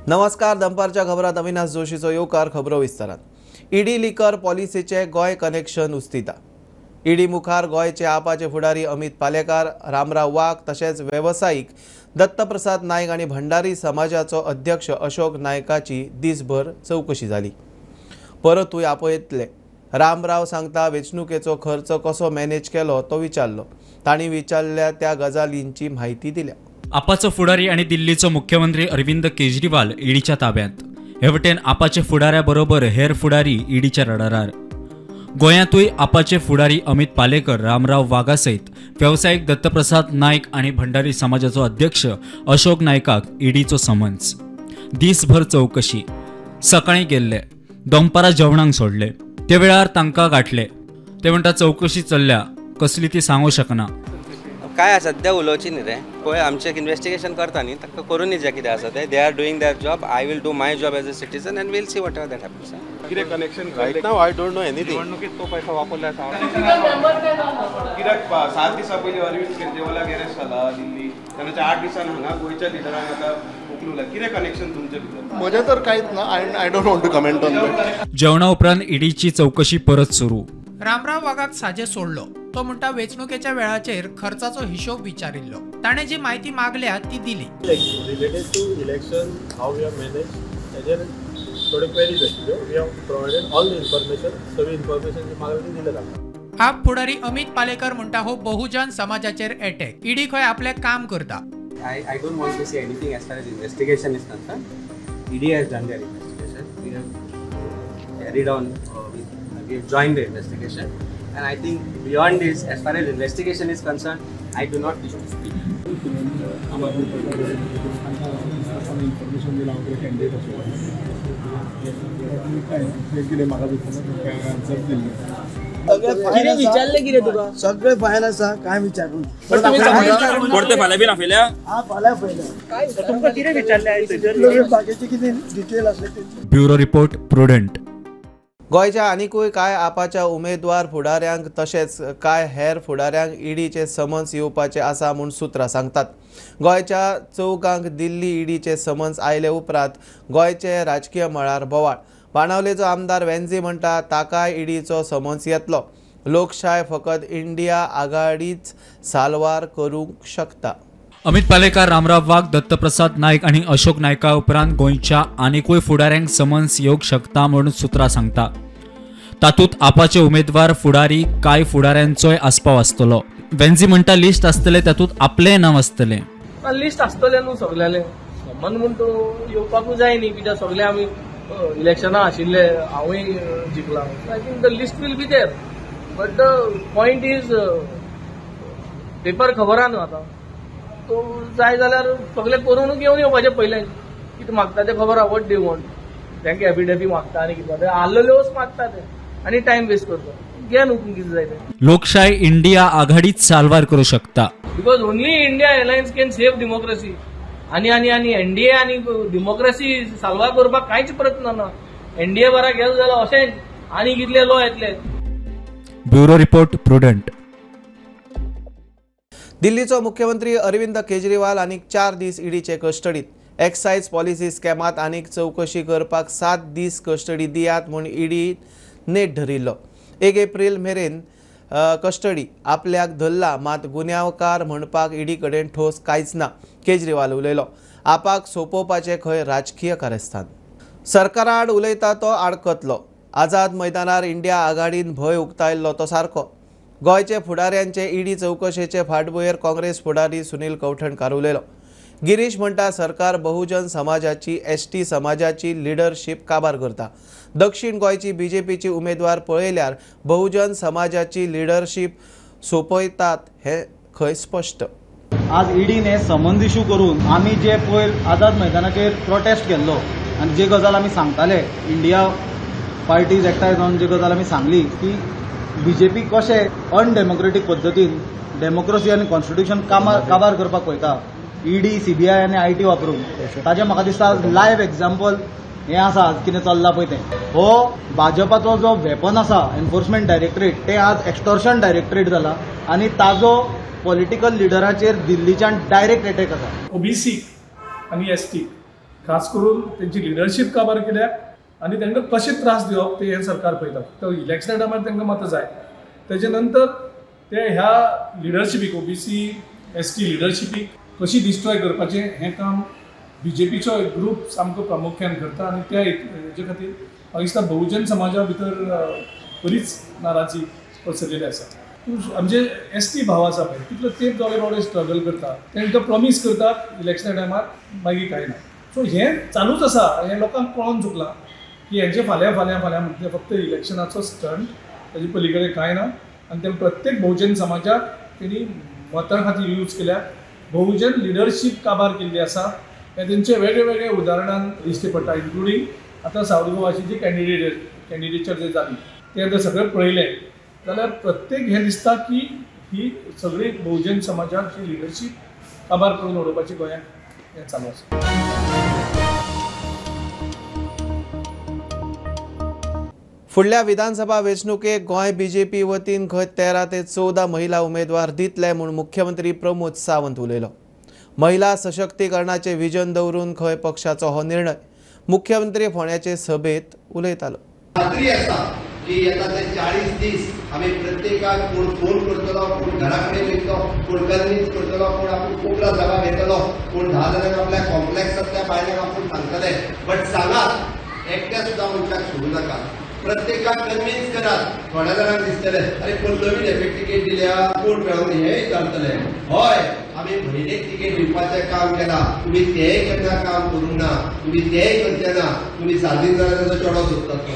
नमस्कार, दनपारच्या खबरात अविनाश जोशीचो येवकार. खबरो विस्तारान. ईडी लिकर पॉलिसीचे गोंय कनेक्शन उस्तिता. ईडी मुखार गोंयचे आपाचे फुडारी अमित पालेकार, रामराव वाघ तशेंच वेवसायीक दत्तप्रसाद नायक आनी भंडारी समाजाचो अध्यक्ष अशोक नायकाची दिसभर चवकशी जाली. परतूय आपयतले. रामराव सांगता वेंचणुकेचो खर्च कसो मॅनेज केलो तो विचारलो. तांणी विचारल्या त्या गजालींची म्हायती दिल्या. आपाचो फुडारी आनी दिल्लीचो मुख्यमंत्री अरविंद केजरीवाल ईडीच्या ताब्यात. हे वटेन आपाचे फुडाऱ्या बरोबर हेर फुडारी ईडीच्या रडारार. गोंयांतूय आपाचे फुडारी अमित पालेकर, रामराव वाघा सयत वेवसायीक दत्तप्रसाद नायक आनी भंडारी समाजाचो अध्यक्ष अशोक नायकाक ईडीचो समन्स. दीसभर चवकशी. सकाळी गेल्ले, दनपारां जेवणाक सोडले, ते वेळार तांकां गांठले. ते म्हणटा चवकशी चल्ल्या, कसली ती सांगू शकना. काय सध्या उलोवची न्ही रे, पळय आमचें इन्वेस्टिगेशन करता न्ही, तांकां करून जें कितें आसा तें. They are doing their job, I will do my job as a citizen and we'll see whatever that happens. कितें connection right now I don't know anything. निवडणुकीत तो पैसा वापरला आसा कित्याक? 7 दिसां पयलीं अरविंद केजरीवालाक अरेस्ट जाला दिल्ली, तेन्ना 8 दिसान हांगा गोंयच्या लिडरांक आतां उखलूला. कितें कनेक्शन तुमचे भितर? म्हजें तर कांयच ना. I don't want to comment on that. जेवणा उपरांत ईडीची चवकशी परत सुरू. रामराव वाघाक साजे सोडलो. तो म्हणटा वेंचणुकेच्या वेळाचेर खर्चाचो हिशोब विचारिल्लो, ताणें जी म्हायती मागल्या ती दिली. Related to election how we have manage ताजेर थोड्यो क्वेरीज आशिल्ल्यो. We have provided all the information. सगळी इन्फॉर्मेशन जी मागल्या ती दिल्या तांकां. आप फुडारी अमित पालेकर म्हणटा हो बहुजन समाजाचेर एटॅक. ईडी खंय आपलें काम करता. I don't want to say anything as far as investigation is concerned. ED has done their investigation. We have carried on, we have joined the investigation, and I think beyond this, as far as investigation is concerned, I do not wish to speak. सगळे file आसा, काय विचारून बाकीचे कितें detail आसले. Bureau report, Prudent. गोंयच्या आनिकूय कांय आपाच्या उमेदवार फुडाऱ्यांक तशेंच कांय हेर फुडाऱ्यांक ईडीचे समन्स येवपाचे आसा म्हूण सुत्रां सांगतात. गोंयच्या चौगांक दिल्ली ईडीचे समन्स आयले उपरांत गोंयचे राजकीय मळार बोवाळ. बाणावलेचो आमदार वेन्झी म्हणटा ताकाय ईडीचो समन्स येतलो. लोकशाय फकत इंडिया आघाडीच साल्वार करूंक शकता. अमित पालेकार, रामराव वाघ, दत्तप्रसाद नायक आनी अशोक नायका उपरांत गोंयच्या आनिकूय फुडाऱ्यांक समन्स येवंक शकता म्हणून सुत्रां सांगता. तातूंत आपाचे उमेदवार फुडारी कांय फुडाऱ्यांचोय आस्पाव आसतलो. वेन्झी म्हणटा लिस्ट आसतलें, तातूंत आपलें नांव आसतलें. लिस्ट आसतलें न्हू सगळ्यांलें. समन म्हूण तो येवपाकूच जाय न्ही, कित्याक सगळे आमी इलेक्शनां आशिल्ले, हांवूय जिखला. I think the list will be there, but the point is paper खबर आहा न्हू आतां. तो जाय जाल्यार सगळें करून घेवन येवपाचें पयलें. कितें मागता तें खबर आहा, what they want. तांकां एफिडेवीट मागता आनी कितें आल्लल्योच मागता ते, आनी टायम वेस्ट करता. घे न्हू कितें जाय तें. लोकशाय इंडिया आघाडीच साल्वार करूं शकता. Because only India alliance can save democracy. आनी आनी आनी एनडीए आनी डेमोक्रेसी साल्वार करपाक कांयच प्रयत्न ना. एनडीए बरा गेलो जाल्यार अशेंच आनी कितले लो येतले. Bureau report, Prudent. दिल्लीचो मुख्यमंत्री अरविंद केजरीवाल आनीक 4 दीस ईडीचे कस्टडीत. एक्सायज पॉलिसी स्कॅमात आनीक चवकशी करपाक 7 दीस कस्टडी दियात म्हूण ईडी नेट धरिल्लो. 1 एप्रिल मेरेन कस्टडी आपल्याक धरला, मात गुन्यांवकार म्हणपाक ईडी कडेन ठोस कांयच ना. केजरीवाल उलयलो. आपाक सोंपोवपाचें खंय राजकीय कारस्थान. सरकारा आड उलयता तो आडकतलो. आझाद मैदानार इंडिया आघाडीन भंय उक्तायल्लो तो सारको. गोंयचे फुडाऱ्यांचे ईडी चवकशेचे फाटभुंयेर काँग्रेस फुडारी सुनील कवठणकार उलयलो. गिरीश म्हणटा सरकार बहुजन समाजाची, एसटी समाजाची लिडरशीप काबार करता. दक्षिण गोंयची बीजेपीची उमेदवार पळयल्यार बहुजन समाजाची लिडरशीप सोंपयतात हें खंय स्पश्ट. आज ईडीने समन्स इश्यू करून आमी जे पयर आझाद मैदानाचेर प्रोटेस्ट केल्लो आनी जे गजाल आमी सांगताले, इंडिया पार्टीज एकठांय जावन जे गजाल आमी सांगली की बीजेपी कशें अनडेमोक्रेटीक पद्दतीन डेमोक्रेसी आनी कॉन्स्टिट्युशन काबार करपाक पळयता ईडी, सीबीआय आनी IT वापरून, ताजें म्हाका दिसता लायव्ह एग्जाम्पल हें आसा आज कितें चल्लां पळय तें. हो भाजपाचो जो वेपन आसा एनफोर्समेंट डायरेक्टरेट, तें आज एक्स्टॉर्शन डायरेक्टरेट जाला आनी ताजो पॉलिटिकल लिडराचेर दिल्लीच्यान डायरेक्ट अटॅक आसा. ओबीसी आनी एसटी खास करून तेंची लिडरशीप काबार केल्या आनी तांकां कशें त्रास दिवप ते हें सरकार पळयता. तो इलेक्शना टायमार तांकां मतां जाय, तेजे नंतर ते ह्या लिडरशिपीक ओबीसी एसटी लिडरशिपीक कशी डिस्ट्रॉय करपाचें हें काम बीजेपीचो एक ग्रूप सामको प्रामुख्यान करता आनी त्या हेजे खातीर म्हाका दिसता बहुजन समाजा भितर बरीच नाराजी पसरलेली आसा. आमचे एस टी भाव आसा पळय तितलो तेंप जाले बावडे स्ट्रगल करता, तांकां प्रॉमीस करतात इलेक्शना टायमार, मागीर कांय ना. सो हें चालूच आसा, हें लोकांक कळोन चुकलां की हेंचें फाल्यां फाल्यां फाल्यां म्हणटा फक्त इलेक्शनाचो स्टंट, ताजे पली कडेन कांय ना. आनी ते प्रत्येक बहुजन समाजाक तेणी मतां खातीर यूज केल्या, बहुजन लिडरशीप काबार केल्ली आसा. हें तेंचे वेगळे वेगळे उदाहरणान दिश्टी पडटा, इन्क्लुडींग आतां सावथ गोवाची जी कॅन्डिडेचर जे जाली तें आतां सगळें पळयलें जाल्यार प्रत्येक हें दिसता की ही सगळी बहुजन समाजाक जी लिडरशीप काबार करून उडोवपाची गोंयांत हें चालू आसा. फुडल्या विधानसभा वेंचणुकेक गोंय बीजेपी वतीन खंय 13 ते 14 महिला उमेदवार दितले म्हूण मुख्यमंत्री प्रमोद सावंत उलयलो. महिला सशक्तीकरणाचे विजन दवरून खंय पक्षाचो हो निर्णय मुख्यमंत्री फोंड्याचे सभेत उलयतालो. खात्री आसा की येता ते 40 दीस आमी प्रत्येकाक कोण फोन करतलो, कोण घरा कडेन वयतलो, कोण कन्वीन्स करतलो, कोण आपूण कोपरा सभा घेतलो, कोण 10 जाणांक आपल्या कॉम्प्लेक्सांतल्या बायलांक आपूण सांगतले. बट सांगात, एकट्या सुद्दां मनशाक सोडूं नाका, प्रत्येकाक कन्वीन्स करात. थोड्या जाणांक दिसतले अरे पल्लवी डेफेक तिकेट दिल्या, कोण मेळोवन हे विचारतले. हय, आमी भयणीक तिकेट दिवपाचें काम केलां, तुमी तेंय केन्ना काम करूंक ना, तुमी तेंय करचे ना, तुमी सादीन जाल्यार ताचो चेडो सोदतात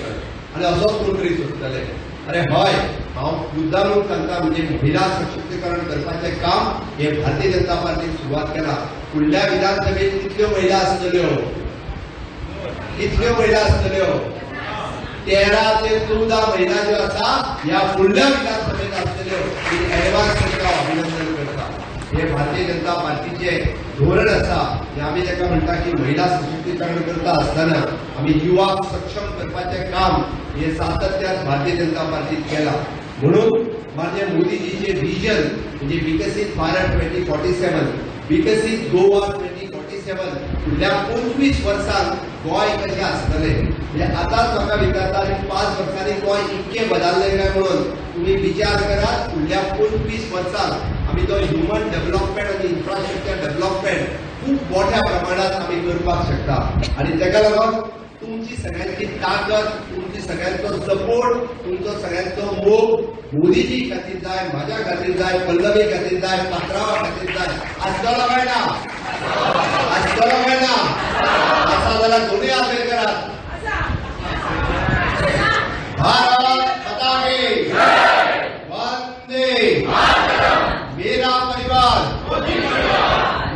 आनी असोच कोण तरी सोदतले. अरे हय, हांव मुद्दामून सांगता, म्हणजे महिला सशक्तीकरण करपाचें काम हें भारतीय जनता पार्टीन सुरवात केलां. फुडल्या विधानसभेत कितल्यो महिला आसतल्यो, कितल्यो महिला आसतल्यो? 13 ते 14 महिला ज्यो आसा ह्या फुडल्या विधानसभेत आसतल्यो. एडवान्स करता, अभिनंदन करता. हे भारतीय जनता पार्टीचे धोरण आसा. आमी ताका म्हणटा की महिला सशक्तीकरण करता आसतना आमी युवाक सक्षम करपाचें काम हे सातत्यान भारतीय जनता पार्टीन केलां. म्हणून माननीय मोदीजीचे विजन म्हणजे विकसीत भारत 2047, विकसीत गोवा 2047, फुडल्या 25 वर्सांत गोंय कशें आसतलें. म्हणजे आतांच म्हाका विचारता आनी 5 वर्सांनी गोंय इतकें बदल्लें काय म्हणून तुमी विचार करात. फुडल्या 25 वर्सांत आमी तो ह्युमन डेव्हलपमेंट आनी इन्फ्रास्ट्रक्चर डेव्हलपमेंट खूब मोठ्या प्रमाणात आमी करपाक शकता. आनी ताका लागून तुमची सगळ्यांची ताकद, तुमची सगळ्यांचो सपोर्ट, तुमचो सगळ्यांचो मोग मोदीजी खातीर जाय, म्हाज्या खातीर जाय, पल्लवी खातीर जाय, पात्रावा खातीर जाय. आसतलो काय ना? आसतलो काय ना? आसा जाल्यार दोनूय हात करात. भारत माता की वंदे. मेरा परिवार,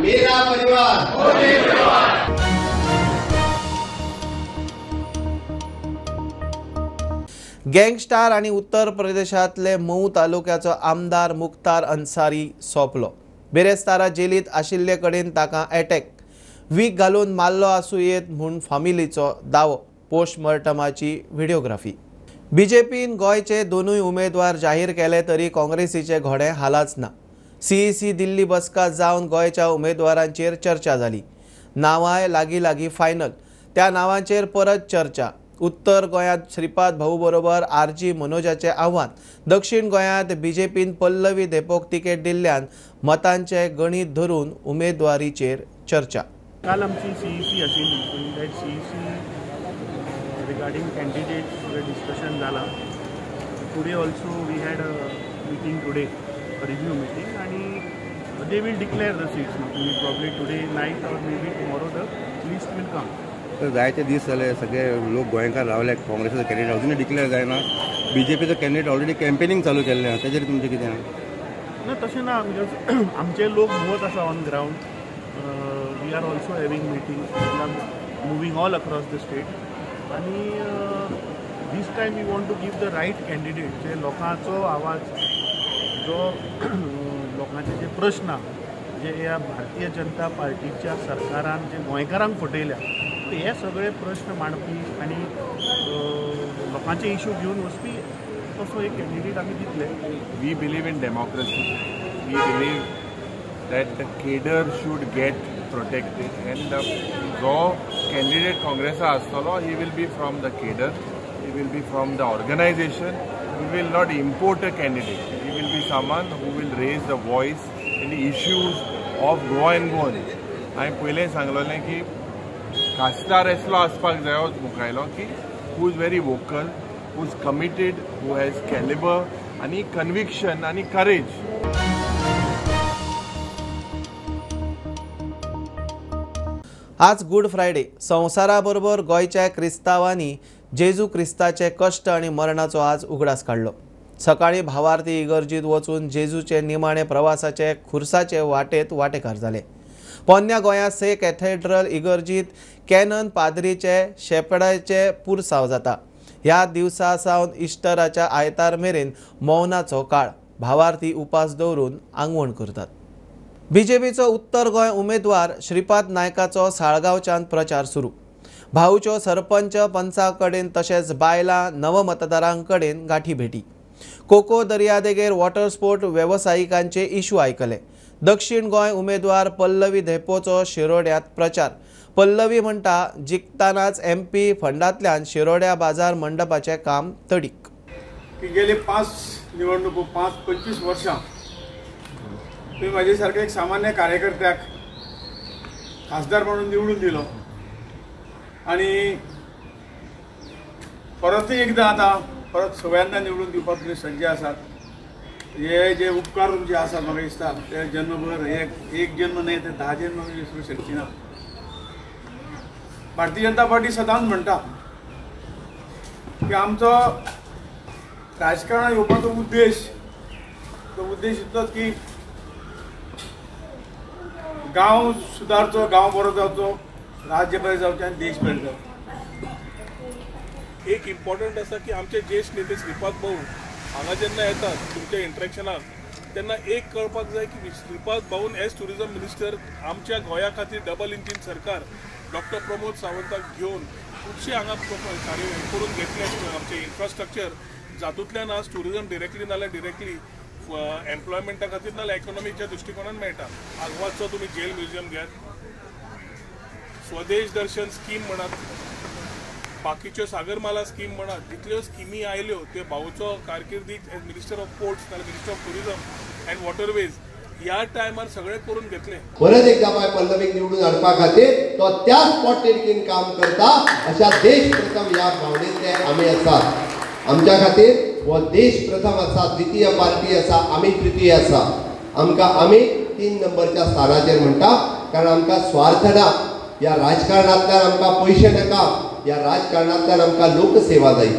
मेरा परिवार. गँगस्टार आनी उत्तर प्रदेशांतले मऊ तालुक्याचो आमदार मुख्तार अन्सारी सोंपलो. बिरेस्तारा जेलींत आशिल्ले कडेन ताका अटॅक, वीख घालून मारलो आसूं येत म्हूण फामिलीचो दावो. पोस्टमॉर्टमाची व्हिडिओग्राफी. बीजेपीन गोंयचे दोनूय उमेदवार जाहीर केले तरी काँग्रेसीचे घोडे हालाच ना. सीईसी दिल्ली बसका जावन गोंयच्या उमेदवारांचेर चर्चा जाली. नांवांय लागीं लागीं फायनल, त्या नांवांचेर परत चर्चा. उत्तर गोंयांत श्रीपाद भाऊ बरोबर आर जी मनोजाचें आव्हान. दक्षिण गोंयांत बीजेपीन पल्लवी धेंपोक तिकेट दिल्ल्यान मतांचें गणीत धरून उमेदवारीचेर चर्चा. काल आमची सीईसी आशिल्ली, that CEC regarding candidates discussion जालां. Today also we had a meeting today, review meeting, आनी they will declare the seats. Probably today night or maybe tomorrow the list will come. तर जायते दीस जाले सगळे लोक गोंयकार रावले, काँग्रेसीचो कॅन्डिडेट अजूनय डिक्लेअर जायना, बीजेपीचो कॅन्डिडेट ऑलरेडी कॅम्पेनिंग चालू केल्लें आसा, तेजेर तुमचें कितें आसा? ना तशें ना, because आमचे लोक भोंवत आसा on ground. We are also having meeting, moving all across the state. आनी this time we want to give the right candidate, जे लोकांचो आवाज, जो लोकांचे जे प्रश्न आहा, जे ह्या भारतीय जनता पार्टीच्या सरकारान जे गोंयकारांक फटयल्या, हे सगळे प्रश्न मांडपी आनी लोकांचे इशू घेवन वचपी तसो एक कॅन्डिडेट आमी दितले. We believe in democracy. We believe that the cadre should get protected and the raw candidate काँग्रेसा आसतलो he will be from the cadre, he will be from the organisation. We will not import a candidate. He will be someone who will raise the voice in the issues of Goa and Goans. हांवें पयलें सांगलेलें की खासदार असलो आसपाक जायो मुखायलो की who is very vocal, who is committed, who has calibre आनी कन्विक्शन आनी करेज. आज गुड फ्रायडे. संवसाराबरोबर गोंयच्या क्रिस्तांवांनी जेजू क्रिस्ताचे कश्ट आनी मरणाचो आज उगडास काडलो. सकाळीं भावार्थी इगर्जीत वचून जेजूचे निमाणे प्रवासाचे खुर्साचे वाटेत वाटेकार जाले. पोन्न्या गोंयांत से कॅथेड्रल इगर्जीत कॅनन पाद्रीचे शेपडाचे पुरसांव जाता. ह्या दिवसा सावन इस्टराच्या आयतार मेरेन मौनाचो काळ भावार्थी उपास दवरून आंगवण करतात. बीजेपीचो उत्तर गोंय उमेदवार श्रीपाद नायकाचो साळगांवच्यान प्रचार सुरू. भाऊच्यो सरपंच पंचा कडेन तशेंच बायलां नवमतदारां कडेन गांठी भेटी. कोको दर्यादेगेर वॉटर स्पोर्ट वेवसायिकांचे इशू आयकले. दक्षिण गोंय उमेदवार पल्लवी धेंपोचो शिरोड्यांत प्रचार. पल्लवी म्हणटा जिखतानाच एमपी फंडांतल्यान शिरोड्या बाजार मंडपाचें काम तडीक. गेले 5 निवडणुको 25 वर्षां तुम्ही माझे सारखे एक सामान्य कार्यकर्त्याक खासदार म्हणून निवडून दिलो आणि परतूय एकदा आता परत सगळ्यांना निवडून दिवपाक तुमी सज्ज आसात. हे जे उपकार तुमचे आसात म्हाका दिसता ते जन्मभर एक जन्म न्हय ते 10 जन्म विसरूंक शकची ना. भारतीय जनता पार्टी सदांच म्हणटा की आमचो राजकारणात येवपाचो उद्देश तो उद्देश इतलोच की गांव सुदारचो, गांव बरो जावचो, राज्य बरें जावचें आनी देश बरें जावचो. एक इम्पॉर्टंट आसा की आमचे ज्येश्ठ नेते श्रीपाद भाऊ हांगा जेन्ना येतात तुमच्या इंट्रॅक्शनाक तेन्ना एक कळपाक जाय की श्रीपाद भाऊन एज ट्युरिजम मिनिस्टर आमच्या गोंया खातीर डबल इंजीन सरकार डॉक्टर प्रमोद सावंताक घेवन खुबशे हांगा कार्य करून घेतले आमचे इन्फ्रास्ट्रक्चर जातूंतल्यान आज ट्युरिजम डिरेक्टली नाल्यार डिरेक्टली एम्प्लॉयमेंटा खातीर नाल्यार इकॉनॉमीच्या दृश्टिकोनान मेळटा. आगवादचो तुमी जेल म्युझियम घेयात, स्वदेश दर्शन स्कीम म्हणात, बाकीच्यो सागरमाला स्कीम म्हणात, जितल्यो स्किमी आयल्यो त्यो भाऊचो कारकिर्दीत एज मिनिस्टर ऑफ पोर्ट्स नाल्यार minister of tourism and waterways ह्या टायमार सगळें करून घेतलें. परत एकदा बाय पल्लवीक निवडून हाडपा खातीर तो त्याच पोटतिडकीन काम करता अशा देश प्रथम ह्या भावनेंतले आमी आसात. आमच्या खातीर हो देश प्रथम आसा, द्वितीय पार्टी आसा, आमी तृतीय आसा. आमकां आमी 3 नंबरच्या स्थानाचेर म्हणटा कारण आमकां स्वार्थ ना. ह्या राजकारणांतल्यान आमकां पयशे नाका, ह्या राजकारणांतल्यान आमकां लोकसेवा जाय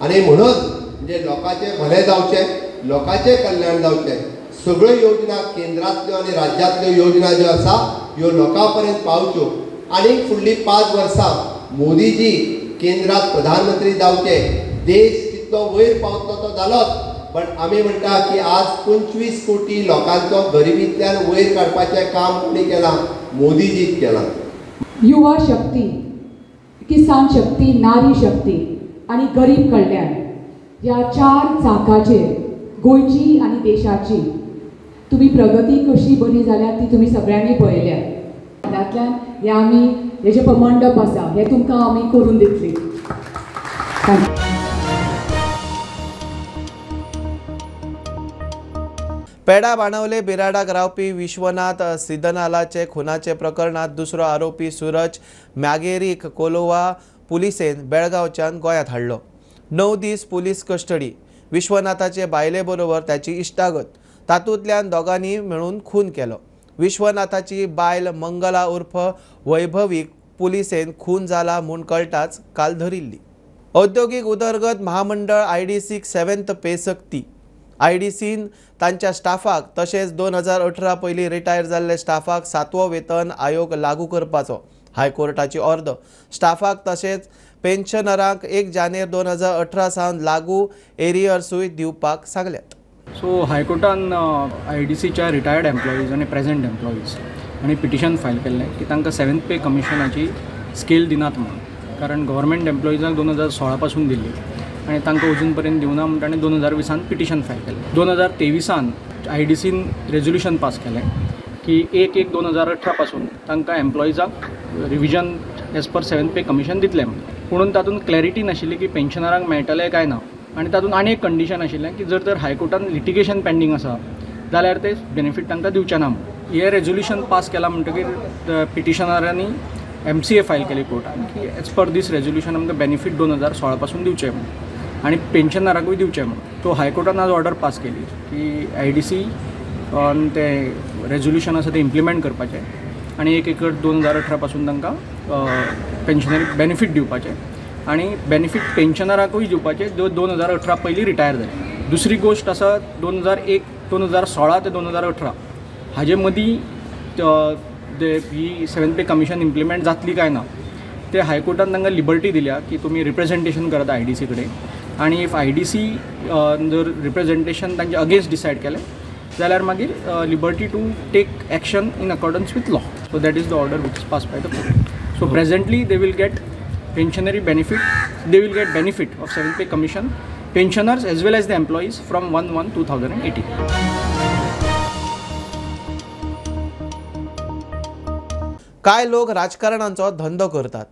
आनी म्हणून म्हणजे लोकांचें भलें जावचें, लोकांचें कल्याण जावचें, सगळ्यो योजना केंद्रांतल्यो आनी राज्यांतल्यो योजना ज्यो आसा ह्यो लोकां पर्यंत पावच्यो आनी फुडलीं 5 वर्सां मोदीजी केंद्रांत प्रधानमंत्री जावचे, देश कितलो वयर पावतलो तो जालोच, पण आमी म्हणटा की आज 25 कोटी लोकांचो गरिबींतल्यान वयर काडपाचें काम कोणी केलां? मोदीजीन केलां. युवा शक्ती, किसान शक्ती, नारी शक्ती आनी गरीब कल्याण ह्या 4 चाकाचेर गोंयची आनी देशाची तुमी प्रगती कशी बरी जाल्या ती तुमी सगळ्यांनी पळयल्या. तातूंतल्यान हे आमी हे जे मंडप आसा हे तुमकां आमी करून दितली. पेडा बाणावले बिराडाक रावपी विश्वनाथ सिदनालाचे खुनाचे प्रकरणात दुसरो आरोपी सूरज म्यागेरीक कोलोवा पुलिसेन बेळगांवच्यान गोंयांत हाडलो. 9 दीस पुलीस कस्टडी. विश्वनाथाचे बायले बरोबर ताची इश्टागत, तातूंतल्यान दोगांनी मेळून खून केलो. विश्वनाथाची बायल मंगला उर्फ वैभवीक पुलिसेन खून जाला म्हूण कळटाच काल धरिल्ली. औद्योगिक उदरगत महामंडळ आयडीसीक 7th पे सक्ती. आयडीसीन तांच्या स्टाफाक तशेंच 2018 पयलीं रिटायर जाल्ले स्टाफाक 7वो वेतन आयोग लागू करपाचो हायकोर्टाची ऑर्द. स्टाफाक तशेंच पेन्शनरांक 1 जानेर 2018 सावन लागू एरियर्सूय दिवपाक सांगल्यात. सो हायकोर्टान आयडीसीच्या रिटायर्ड एम्प्लॉईज आनी प्रेझेंट एम्प्लॉईज आनी पिटिशन फायल केल्लें की तांकां 7th पे कमिशनाची स्केल दिनात म्हणून, कारण गव्हर्मेंट एम्प्लॉईजांक 2016 पासून दिल्ली आनी तांकां अजून पर्यंत दिवना म्हणून ताणें 2020 पिटिशन फायल केलें. 2023 आयडीसीन रेजोल्युशन पास केलें की 1/1/2018 पासून तांकां एम्प्लॉईजांक revision as per 7th pay commission दितले म्हणून. पुणून तातूंत क्लॅरिटी नाशिल्ली की पेन्शनरांक मेळटलें काय ना आनी तातूंत आनी एक कंडिशन आशिल्लें की जर तर हायकोर्टान लिटिगेशन पेंडींग आसा जाल्यार ते बेनिफीट तांकां दिवचे ना म्हणून. हें रेजोल्युशन पास केलां म्हणटकीर पिटिशनरांनी MCA file केली कोर्टान की एज पर दीस रेजोल्युशन आमकां बेनिफीट 2016 पासून दिवचें म्हणून आनी पेन्शनरांकूय दिवचें म्हणून. सो हायकोर्टान आज ऑर्डर पास केली की IDC ते रेजोल्युशन आसा तें इम्प्लिमेंट करपाचें आनी 1/1/2018 पासून तांकां पेन्शनरी बेनिफीट दिवपाचें आनी बेनिफीट पेन्शनराकूय दिवपाचें जो 2018 पयलीं रिटायर जाले. दुसरी गोश्ट आसा 2016 ते 2018 हाजे मदीं ही 7th पे कमिशन इम्प्लिमेंट जातली काय ना ते हायकोर्टान तांकां लिबर्टी दिल्या की तुमी रिप्रेजेंटेशन करात IDC कडेन आनी if IDC जर रिप्रेजेंटेशन तांचे अगेन्स्ट डिसायड केलें जाल्यार मागीर liberty to take action in accordance with law. So that is the order which is pass by the court. So presently they will get pensionary benefit, they will get benefit of 7th pay commission pensioners as well as the employees from 1/1/2018. काय लोक राजकारणांचो धंदो करतात,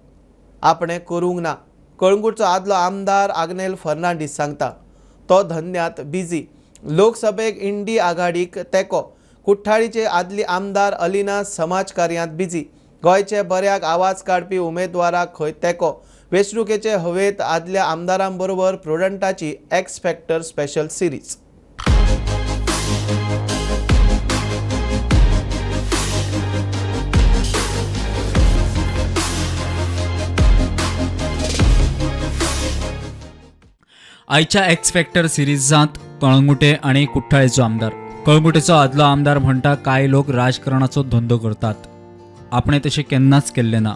आपणे करूंक ना. कळंगूटचो आदलो आमदार आग्नेल फर्नांडीस सांगता तो धंद्यात बिजी. लोकसभेक इंडी आघाडीक तेंको. कुठ्ठाळीचे आदली आमदार अलिना समाज कार्यांत बिजी. गोंयचे बऱ्याक आवाज काडपी उमेदवाराक खंय तेंको. वेंचणुकेचे हवेत आदल्या आमदारांबरोबर प्रुडंटाची एक्स फॅक्टर स्पेशल सिरीज. आयच्या एक्स फॅक्टर सिरीजांत कळंगुटे आनी कुठ्ठाळेचो आमदार. कळंगुटेचो आदलो आमदार म्हणटा कांय लोक राजकारणाचो धंदो करतात, आपणे तशें केन्नाच केल्लें ना.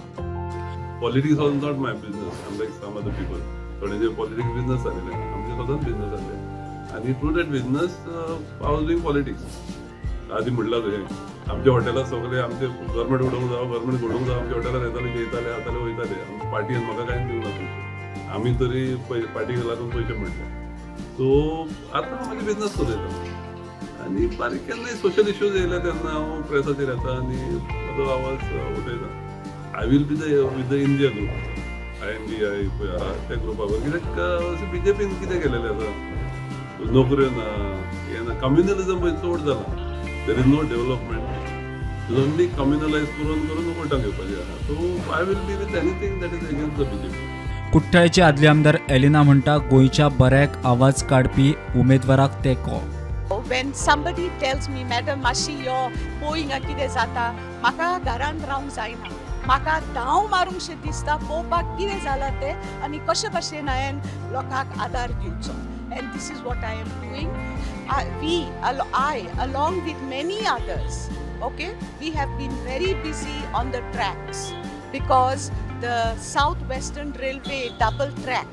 Politics was not my business, I am like some other people. थोडे पॉलिटिक्स बिझनेस जालेले, आमचे स्वताच बिझनेस जाले आनी through that business I was doing politics. आदी म्हणलां तुवें आमच्या हॉटेलात सगळे आमचे गव्हर्मेंट उडोवंक जावं, गव्हर्मेंट घडोवंक जावं, आमच्या हॉटेलार येताले, जेयताले, खाताले, वयताले. आमच्या पार्टीन म्हाका कांयच दिवंक ना पयशे, आमी तरी पार्टीक लागून पयशे मेळटा. सो आतां हांव म्हाजे बिझनेस चलयता आनी बारीक केन्नाय सोशल इश्यूज येयले तेन्ना हांव प्रेसाचेर येता आनी म्हजो आवाज उठयता. I will be the with the India group, INDI पळय आहा त्या ग्रुपा बरोबर. कित्याक BJPन कितें केलेलें आसा, नोकऱ्यो ना, हें ना, कम्युनलिजम पळय चड जाला. There is no development, only communalise करून करून वोटां घेवपाचें आहा. So I will be with anything that is against the BJP. कुठ्ठाळेचे आदले आमदार एलिना म्हणटा गोंयच्या बऱ्याक आवाज काडपी उमेदवाराक तेंको. When somebody tells me, madam, मातशी यो पळय कितें जाता, म्हाका घरांत रावंक जायना, म्हाका धांव मारूंक दिसता पळोवपाक कितें जालां तें आनी कशे भशेन हांवें लोकांक आदार दिवचो. And this is what I am doing. I along with many others, okay, we have been very busy on the tracks because the South Western Railway double track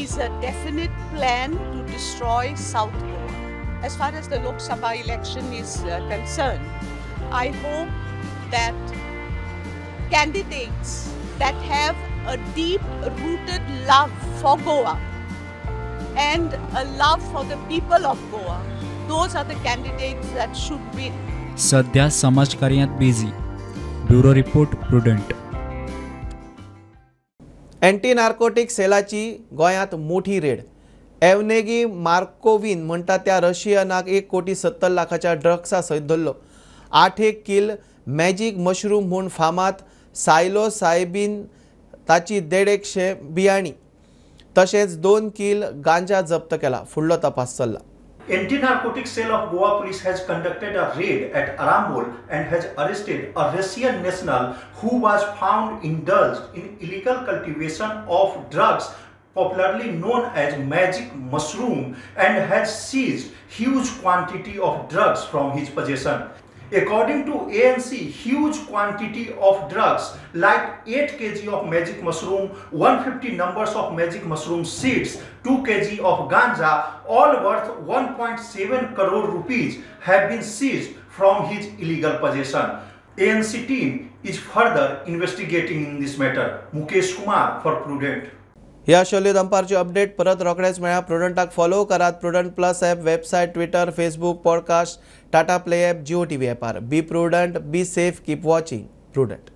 is a definite plan to destroy South Goa. As far as the Lok Sabha election is concerned, I hope that candidates that have a deep-rooted love for Goa and a love for the people of Goa, those are the candidates that should win. सध्या समाजकार्यात busy. Bureau report, Prudent. Anti narcotic सेलाची गोंयांत मोठी red. एवनेगी मार्कोविन म्हणटा त्या रशियनाक 1,70,00,000 ड्रग्सा सयत धरलो. 8 किल magic mushroom म्हूण फामाद सायलो सायबीन ताची 150 बियाणी तशेंच 2 किल गांजा जप्त केला. फुडलो तपास चल्ला. Anti-Narcotic Cell of Goa Police has conducted a raid at Arambol and has arrested a Russian national who was found indulged in illegal cultivation of drugs popularly known as magic mushroom and has seized huge quantity of drugs from his possession. According to ANC, huge quantity of drugs like 8 kg of magic mushroom, 150 numbers of magic mushroom seeds, 2 kg of ganja, all worth 1.7 crore rupees have been seized from his illegal possession. ANC team is further investigating in this matter. Mukesh Kumar for Prudent. ह्या शोल्यो दनपारची update परत रोखडेच मेळ्ळ्या. प्रुडंटाक follow करात. Prudent plus app, website, Twitter, Facebook, podcast, Tata Play app, Jio TV ॲपार. Be prudent, be safe, keep watching Prudent.